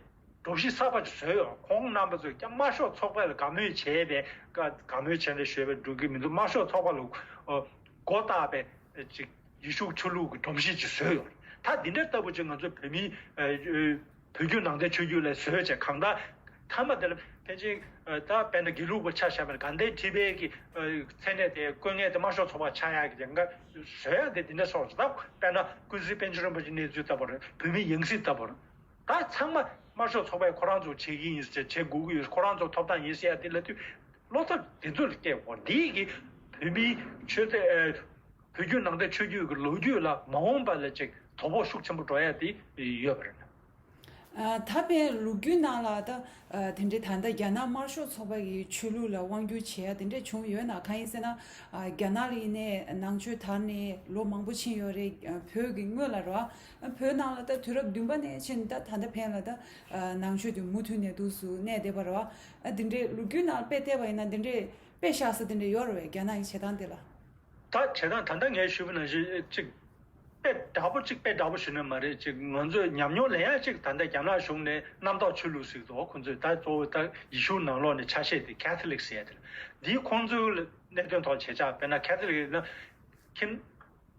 སྒྲོམ་གཞི་གསར་པ་ཅིག་བཟོས་ཡོད། ཁོང་རྣམ་པ་ཚོས་ཀྱང་དམར་ཤོག་ཚོགས་པ་ལ་དགའ་མོས་བྱས་པའི་དགའ་མོས་བྱས་ནས་བཟོས་པའི་འགྲོ་གི་མི་འདུག་དམར་ཤོག་ཚོགས་པ་ལ་མགོ་བཏགས་པའི་ཅིག་ཡེ་ཤུ་ཆོས་ལུགས་ཀྱི་སྒྲོམ་གཞི་ཅིག་བཟོས་ཡོད། ད་འདི་འདྲ་ལྟ་བུ་ཅིག་ང་ཚོ་བོད་མིའི་བོད་བརྒྱུད་ནང་བསྟན་ཆོས་བརྒྱུད་ལ་བཟོས་བྱས། གང་ལྟར་མཐའ་མ་དེ་ལ་ཕལ་ཆེར་ད་དཔེར་ན་དགེ་ལུགས་པ་ཆ་བཞག་པ་ན་དགའ་ལྡན་ཁྲི་པའི་གི་མཚན་གནས་དེ་བསྐོ་མཁན་དེ་དམར་ཤོག་ཚོགས་པ་ཆགས་ཡག་གི་དེ་འགའ་བཟོ་ཡག་དེ་འདི་འདྲ་སོགས་སུ། ད་དཔེར་ན་ཀུན་གཟིགས་པཎ་ཆེན་རིན་པོ་ཆེ་གནས་ཚུལ་ལྟ་བུ་རེད། བོད་མི་ཡང་སྲིད་ལྟ་བུ་རེད། ད་ཚང་མ་དམར་ཤོག་ཚོགས་པས་ཁོ་རང་ཚོ་བྱེད་ཀྱི་ཡིན་ཟེར། བྱེད་དགོས་ཀྱི་ཡོད། ཁོ་རང་ཚོ་ཐོབ་ཐང་ཡིན་ཟེར་ཡ་དེ་ལབ་དུས་བློ་འཚབ་དེ་ཚོ་ལ་སྐྱེ་དགོས། འདི་གི་བོད་མིའི་ཆོས་དད། བོད་བརྒྱུད་ནང་བསྟན་ཆོས་བརྒྱུད་ཀྱི་ལོ་རྒྱུས་ལ་མ་འོངས་པ་ལ་ཅིག་དོ་ཕོག་ཤུགས་ཆེན་པོ་འགྲོ་ཡ་དེ་ཡོད་པ་རེད། ཨ། ད་དཔེ་ལོ་རྒྱུས་ནང་ལ་ད་ཨ་དེ་འདྲའི་ད་ལྟ་རྒྱ་ནག་དམར་ཤོག་ཚོགས་པ་ཡི་ཆོས་ལུགས་ལ་དབང་བསྒྱུར་བྱེད་ཡ་དེ་འདྲ་བྱུང་ཡོད་ན། གང་ཡིན་ཟེར་ན། ཨ། རྒྱ་ནག་ལ་ཡིན་ནའི་ནང་ཆོས་དར་ནས་ལོ་མང་པོ་ཕྱིན་ཡོད་རེད། ཨ། བོད་ཀྱི་སྔོན་ལ་རེད་བ། ཨ། བོད་ནང་ལ་ད་དུས་རབས་བདུན་པ་ནས་ཕྱིན་ད་ད་ལྟ་ཕན་ལ་ད་ཨ་ནང་ཆོས་དེ་མུ་མཐུད་ནས་འདུག་སུ་གནས་བསྡད་པ་རེད་བ། ཨ། དེ་འདྲའི་ལོ་རྒྱུས་ནང་དཔེ་བལྟས་པ་ཡིན་ན་དེ་འདྲའི་དཔེ་བཞག་ས་དེ་འདྲ་ཡོད་རེད་བས། རྒྱ་ནག་གི་བྱེད་སྟངས་དེ་ལ། ད་བྱས་ཙང་ད་ལྟ་ངས་ཞུས་པ་ནང་བཞིན་ཅིག་དཔེ་འདྲ་པོ་ཅིག་དཔེ་འདྲ་པོ་ཞུས་ནི་མ་རེད། ཅིག་ང་ཚོས་ཉམས་མྱོང་ལེན་ཡ་ཅིག་ད་ལྟ་རྒྱ་ནག་གཞུང་ནས་གནམ་བདག་ཆོས་ལུགས་ཟེར་གྱི་འདུག་ཁོང་ཚོས་ད་གཙོ་བོ་ད་ཡེ་ཤུ་ནང་ལོགས་ནས་ཆ་ཤས་དེ་ཁེ་ཐོ་ལིག་ཟེར་ཡ་དེ་རེད། འདིའི་ཁོང་ཚོའི་གནད་དོན་ཐོག་བྱས་ཙང་། དཔེར་ན་ཁེ་ཐོ་ལིག་ཡིན་ན་ཁྱིམ་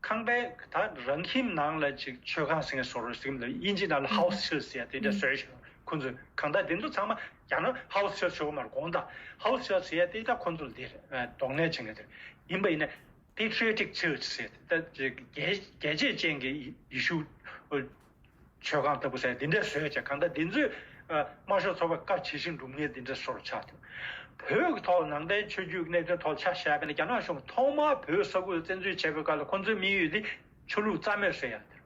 ཁང་པའི་ད་རང་ཁྱིམ་ནང་ལ་ཅིག་མཆོད་ཁང་ཟེར་མཁན་བཟོ་འདྲ་ཟེར་གྱི་འདུག་དབྱིན་ཇི་ནང་ལ་ཧའུ་སི་ཆར་ཆི་ཟེར་ཡ་དེ་འདྲ་བཟོས་ཤག་ཁོང་ཚོས་གང་ལྟར་དེ་ཚོ་ཚང་མ་རྒྱ་ནག་ཧའུ་སི་ཆར་ཆི་ཟེར་གྱི་མ་རེད། དགོངས་དག་ཧའུ་སི་ཆར་ཆི་ཟེར་ཡ་དེ་ད་ཁོང་ཚོ་ལ་དེ་རེད། གདོང་ལེན་བྱེད་མཁན་དེ་རེད། ཡིན་པ་ཡིན་ན་Patriotic Church ཟེར་ད་རྒྱལ་རྒྱལ་གཅེས་ཅན་གྱི་ཡེ་ཤུ་མཆོད་ཁང་ལྟ་བུ་ཟེར་དེ་འདྲ་བཟོས་བྱས། གང་ལྟར་དེ་ཚོས་ཨ་དམར་ཤོག་ཚོགས་པ་བཀའ་ཇི་བཞིན་སྒྲུབ་མཁན་དེ་འདྲ་བཟོ་འདྲ་ཆགས་འདུག་བོད་ཀྱི་ཐོག་ནང་བསྟན་ཆོས་བརྒྱུད་ཀྱི་གནད་དོན་ཐོག་ཆ་བཞག་པ་ན། རྒྱ་ནག་གཞུང་ཐོག་མར་བོད་ས་ཁུལ་བཙན་འཛུལ་བྱས་པའི་སྐབས་ལ་ཁོང་ཚོའི་དམིགས་ཡུལ་དེ་ཆོས་ལུགས་རྩ་མེད་བཟོ་ཡ་དེ་རེད།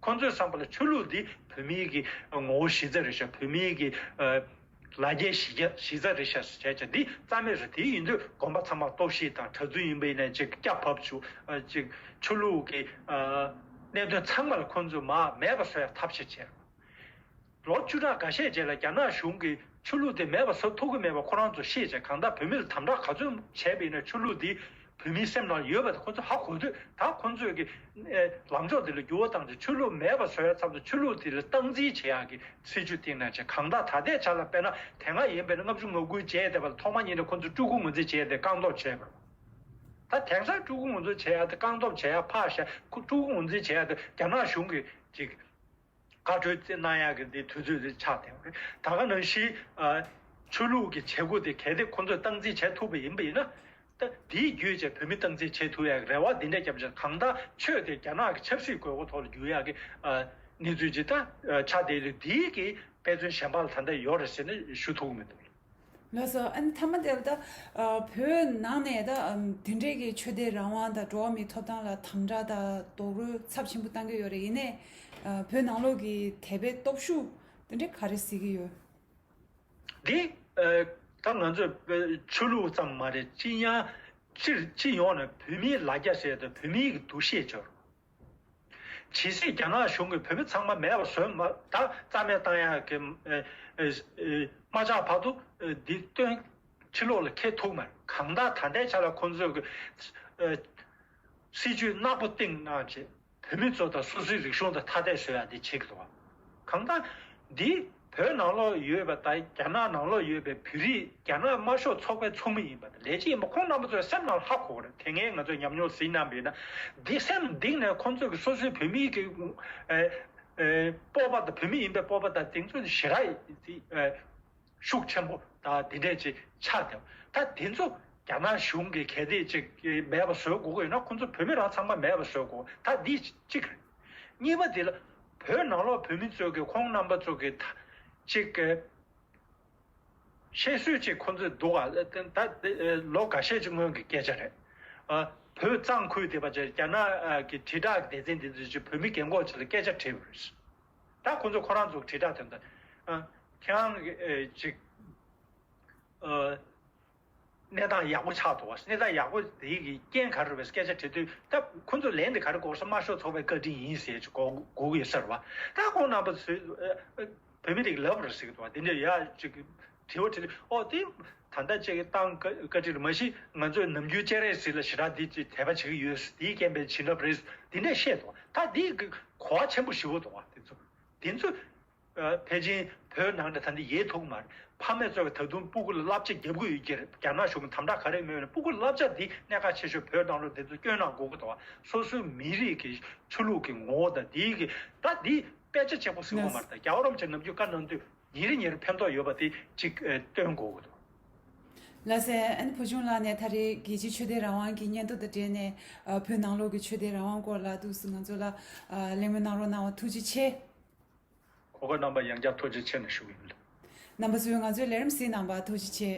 ཁོང་ཚོའི་བསམ་པ་ལ་ཆོས་ལུགས་འདི་བོད་མིའི་གི་ངོ་བོ་གཞི་རྩ་རེད་ཤག་བོད་མིའི་གི་ཨ་ལ་རྒྱའི་གཞི་རྒྱ་གཞི་རྩ་རེད་ཤག་ཟེར་བྱས་བྱས། འདི་རྩ་མེད་རེད། དེ་ཡིན་དུས་དགོན་པ་ཚང་མ་གཏོར་བཤིག་དང་། གྲྭ་བཙུན་ཡིན་པ་ཡིན་ན་ཅིག་སྐྱ་བབས་བཅུག་ཨ་ཅིག་ཆོས་ལུགས་ཀྱི་ཨ་གནད་དོན་ཚང་མ་ལ་ཁོང་ཚོས་མར་མེད་པ་བཟོ་ཡ་ཐབས་ཤེས་བྱས། ལོ་བཅུ་ཕྲག་འགའ་ཤས་རྗེས་ལ་རྒྱ་ནག་གཞུང་གིས་ཆོས་ལུགས་དེ་མེད་པ་བཟོ་ཐུབ་ཀྱི་མེད་པ་ཁོ་རང་ཚོ་ཤེས་བྱས། གང་ལྟར་བོད་མི་ལ་དམ་དྲག་ག་ཚོད་བྱས་པ་ཡིན་ན་ཆོས་ལུགས་འདི་བོད་མིའི་སེམས་ནང་ཡོད་པ་དེ་ཁོ་ཚོ་ཧ་གོ་དུས། ད་ཁོ་ཚོས་ཀྱི་ཨེ་ལངས་ཕྱོགས་དེ་ལ་འགྱུར་བ་བཏང་སྟེ་ཆོས་ལུགས་མེད་པ་བཟོ་ཡ་ཚབ་ཏུ་ཆོས་ལུགས་དེ་ལ་སྟངས་འཛིན་བྱེད་ཡག་གི་སྲིད་ཇུས་བཏིང་གནང་བྱས། གང་ལྟར་ད་ལྟའི་ཆ་ལ་དཔེར་ན་དེ་སྔ་ཡིན་པས་ན་ལྔ་བཅུ་ང་དགུའི་རྗེས་དེ་བར་ཐོག་མ་ཉིད་ནས་ཁོ་ཚོས་སྤྲུལ་སྐུ་ངོས་འཛིན་བྱས་ཏེ་རྐང་སྟོབས་བྱས་པ། ད་དེང་སང་སྤྲུལ་སྐུ་ངོས་འཛིན་བྱེད་ཡ་དེ་རྐང་སྟོབས་བྱེད་ཡ་ཕར་བཞག་ཁོ་སྤྲུལ་སྐུ་ངོས་འཛིན་བྱེད་ཡ་དེ་རྒྱ་ནག་གཞུང་གིས་ཅིག་བཀའ་འཁྲོལ་གནང་ཡག་གི་འདི་དུས་ཚོད་དེ་ཆགས་བསྡད་པ་རེད། ད་ག་ནང་བཞིན་ཨ་ཆོས་ལུགས་ཀྱི་བྱེད་སྒོ་དེ་གལ་ཏེ་ཁོ་ཚོས་སྟངས་འཛིན་བྱེད་ཐུབ་པ་ཡིན་པ་ཡིན་ན། ད་དེའི་བརྒྱུད་བྱས་བོད་མི་སྟངས་འཛིན་བྱེད་ཐུབ་ཡག་གི་རེ་བ་འདི་འདྲ་བརྒྱབ་བྱས། གང་ལྟར་ཆོས་དེ་རྒྱ་ནག་གི་ཆབ་སྲིད་དགོས་མཁོ་ཐོག་ལ་བསྒྱུར་ཡག་གི་ཨ་གནས་ཚུལ་ཅིག་ད་ཨ་ཆགས་བསྡད་ཡོད་དུས། དེའི་གི་དཔེ་མཚོན་གཞན་པ་ལ་ད་ལྟ་ཡོད་རེད་ཟེར་ནས་ཞུ་ཐུབ་ཀྱི་མི་འདུག་ལགས་སོ། ཨ་ནི་མཐའ་མ་དེ་ལ་ད་ཨ་བོད་ནང་ནས་ད་ཨམ་དེ་འདྲས་ཀྱི་ཆོས་དད་རང་དབང་དང་འགྲོ་བ་མིའི་ཐོབ་ཐང་ལ་དམ་དྲག་དང་རྡོག་རོལ་ཚབས་ཆེན་པོ་བཏང་གི་ཡོད་རེད། ཡིན་ནའི་ཨ་བོད་ནང་ལོགས་ཀྱི་དད་པའི་སྟོབས་ཤུགས་དེ་འདྲས་ག་རེ་གཟིགས་ཀྱི་ཡོད། འདི་ཨ་ད་ང་ཚོས་ཆོས་ལུགས་ཙམ་མ་རེད། སྤྱིར་ཡང་སྤྱིར་སྤྱི་ཡོངས་ནས་བོད་མིའི་ལ་རྒྱ་ཟེར་དང་བོད་མིའི་གི་འདུ་ཤེས་འཆོར། ཇི་སྲིད་རྒྱ་ནག་གཞུང་གིས་བོད་མི་ཚང་མ་མེད་པ་བཟོས་མ་ད་རྩ་མེད་བཏང་ཡག་གི་ཨེ་ཨེ་ཨེ་མ་ཆགས་བར་དུ་ཨེ་འདི་སྟོན་ཕྱི་ལོགས་ལ་འཁྱེར་ཐུབ་མ་རེད། གང་ལྟར་ད་ལྟའི་ཆ་ལ་ཁོང་ཚོས་གི་ཨེ་སྲིད་ཇུས་ནག་པོ་བཏིང་གནང་བྱས། བོད་མི་ཚོ་དང་སོ་སོའི་རིག་གཞུང་དང་ཐ་དད་བཟོ་ཡག་འདི་བྱེད་ཀྱི་འདུག་བ། གང་ལྟར་འདི་བོད་ནང་ལོགས་ཡོད་པ་དང་རྒྱ་ནག་ནང་ལོགས་ཡོད་པའི་བོད་རིགས་རྒྱ་ནག་དམར་ཤོག་ཚོགས་པའི་ཚོགས་མི་ཡིན་པ་དང་ལས་བྱེད་ཡིན་པ་ཁོང་རྣམ་པ་ཚོའི་སེམས་ནང་ཧ་གོ་གི་རེད། དེ་སྔའི་ང་ཚོས་ཉམས་མྱོང་གཟིགས་གནང་བ་ཡིན་ན། འདི་སེམས་གཏིང་ནས་ཁོང་ཚོས་ཀྱི་སོ་སོའི་བོད་མིའི་གི་ཨེ་ཨེ་སྤོབས་པ་དང་བོད་མི་ཡིན་པའི་སྤོབས་པ་དང་དེ་ཚོ་ཞེ་དྲག་ཨེ་ཤུགས་ཆེན་པོ་དང་དེ་འདྲས་ཅིག་ཆགས་བསྡད། ད་དེ་ཚོ་རྒྱ་ནག་གཞུང་གིས་གལ་ཏེ་ཅིག་མེད་པ་བཟོ་དགོས་ཀྱི་ཡོད་ན་ཁོང་ཚོ་བོད་མི་རང་ཚང་མ་མེད་པ་བཟོ་དགོས། ད་འདི་གཅིག་རེད། གཉིས་པ་དེ་ལ་བོད་ནང་ལོགས་བོད་མི་ཚོས་ཀྱི་ཁོང་རྣམ་པ་ཚོ་གི་ད་ཅིག་གི་བཤད་སྲོལ་ཅིག་ཁོང་ཚོས་འདུག་ག་ད་ལོ་འགའ་ཤས་ཅིག་སྔོན་གྱི་སྐད་ཆ་རེད། ཨ་བོད་གཙང་ཁུལ་དེ་བར་ཆད་རྒྱ་ནག་གི་དྲིལ་བསྒྲགས་སྡེ་ཚན་དེ་ཚོས་ཅིག་བོད་མི་རྒན་གོག་ཅིག་ལ་སྐད་ཆ་དྲིས་པ་རེད། ད་ཁོང་ཚོ་ཁོ་རང་ཚོ་དྲིལ་བསྒྲགས་དོན་དུ་ཨ་ཁྱེད་རང་གི་ཨེ་ཅིག་ཨ་ གནས་སྟངས་ཡག་པོ་ཆགས་འདུག་བ། གནས་སྟངས་ཡག་པོ་དེ་གི་རྐྱེན་ག་རེ་རེད་པས་སྐད་ཆ་དྲི་དུས། ད་ཁོ་ཚོ་ལན་དེ་ག་རེ་དགོས་ཟེར། དམར་ཤོག་ཚོགས་པའི་བཀའ་དྲིན་ཡིན་ཟེར་ཅིག་གོ་གོ་གི་ཡོད་ས་རེད་བ། ད་ཁོང་རྣམ་པ་ཚོས་ཨ་ཨ་བོད་མི་རིགས་ལབ་རེད་ཟེར་གི་འདུག་བ། དེ་འདྲ་ཡ་ཅིག་དྲི་བ་དྲིས་དུས། ཨོ་དེ་ད་ལྟ་ཅིག་ཏང་བཀའ་བཀའ་དྲིན་རེད། མ་གཞི་ང་ཚོས་ནམ་རྒྱུན་སྤྱན་རས་གཟིགས་ལ་ཞེ་དྲག་འདི་ཅིག་དད་པ་བྱེད་ཀྱི་ཡོད། དེའི་རྐྱེན་པས་བྱིན་རླབས་རེད། དེ་འདྲ་བཤད་འདུག་བ། ད་འདི་གི་གོ་བ་ཆེན་པོ་ཞེ་པོ་འདུག་བ། དེ་ཚོ་དེ་ཚོ། ཨ་ཕལ་ཆེར་བོད་ནང་ལ་ད་འདི་ཡལ་ཐུབ་ཀྱི་མ་རེད། ཕ་མས་གཙོས་པའི་ད་དུང་སྤུ་གུ་ལ་བསླབ་བྱ་རྒྱབ་ཀྱི་ཡོད་ཀྱི་རེད། རྒྱ་ནག་གཞུང་གིས་དམ་དྲག་ག་རེ་མེད་པ་ནས་སྤུ་གུ་ལ་བསླབ་བྱ་འདི་གནད་འགག་ཆེ་ཤོས་བོད་ནང་ལོགས་འདི་ཚོ་སྐྱོན་གནང་དགོས་ཀྱི་འདུག་བ། སོ་སོའི་མི་རིགས་ཀྱི་ཆོས་ལུགས་ཀྱི་ངོ་བོ་དང་འདི་གི་ད་འདི་དཔེ་ཆ་གཅིག་པོ་ཟེར་དགོས་མ་རེད། ད་རྒྱལ་བ་རིན་པོ་ཆེ་ནམ་རྒྱུན་བཀའ་གནང་དུས་ཉིན་རེ་ཉིན་རེ་ཕན་ཐོགས་ཡོད་པ་དེ་གཅིག་ཨ་སྟོན་དགོས་ཀྱི་འདུག་ལགས་སེ། ཨ་ནི་བུ་ཆུང་ལགས་ནས་ད་རེས་རྒྱལ་སྤྱིའི་ཆོས་དད་རང་དབང་གི་སྙན་ཐོ་དང་འབྲེལ་ནས་ཨ་བོད་ནང་ལོགས་ཀྱི་ཆོས་དད་རང་དབང་སྐོར་ལ་འདུག་སེ་ང་ཚོ་ལ་ཨ་གླེང་མོལ་གནང་རོགས་གནང་བ་ཐུགས་རྗེ་ཆེ། གོ་སྐབས་གནང་བ་ཡང་བསྐྱར་ཐུགས་རྗེ་ཆེ་ནས་ཞུ་གི་ཡིན། རྣམ་པ་ཚོས་ང་ཚོའི་ལས་རིམ་གཟིགས་གནང་བར་ཐུགས་རྗེ་ཆེ།